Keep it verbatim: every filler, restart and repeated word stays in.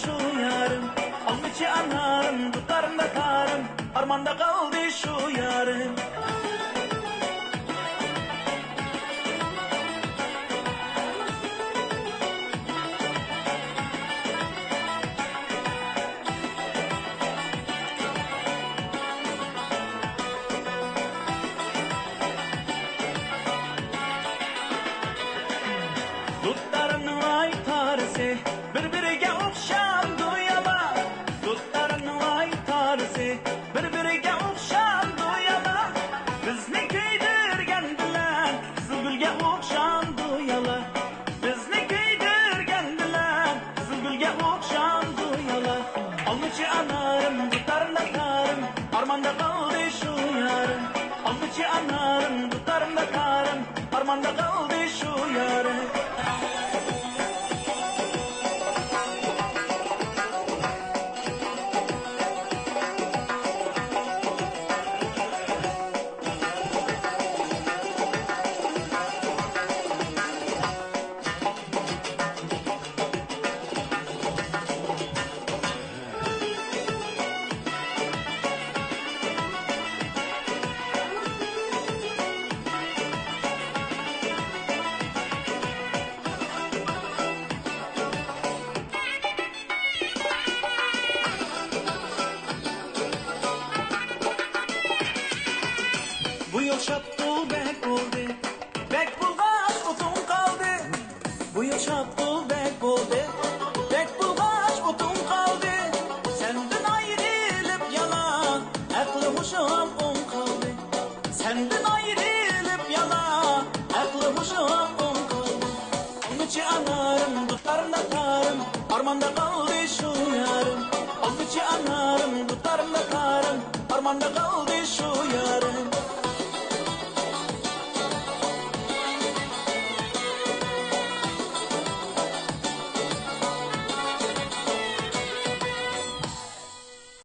شۇ يارىم، ئالمىچى ئانارىم، دۇتارىمدا تارىم، ئارماندا قالدى شۇ يارىم. دۇتارنىڭ ئاي تارىسى بىر-بىرىگە ئوخشامدۇ يامان؟ دۇتارنىڭ ئاي تارىسى بىر-بىرىگە ئوخشامدۇ يامان؟ بىزنى كۆيدۈرگەن بىلەن قىزىلگۈلگە ئوخشامدۇ يالا؟ بىزنى كۆيدۈرگەن بىلەن قىزىلگۈلگە ئوخشامدۇ يالا؟ ئالمىچى ئانارىم، دۇتارىمدا تارىم، ئارماندا قالدى شۇ يارىم. ئالمىچى ئانارىم، دۇتارىمدا تارىم، ئارماندا قالدى شۇ يارىم. بۇ يىل شاپتۇل بەك بولدى، بەك بولغاچ ئوتۇڭ قالدى. بۇ يىل شاپتۇل بەك بولدى، بەك بولغاچ ئوتۇڭ قالدى. سەندىن ئايرىلىپ يالا، ئەقلى ھوشۇم ئوڭ قالدى. سەندىن ئايرىلىپ يالا، ئەقلى ھوشۇم ئوڭ قالدى. ئالمىچى ئانارىم، دۇتارىمدا تارىم، ئارماندا قالدى شۇ يارىم. ئالمىچى ئانارىم، دۇتارىمدا تارىم، ئارماندا قالدى.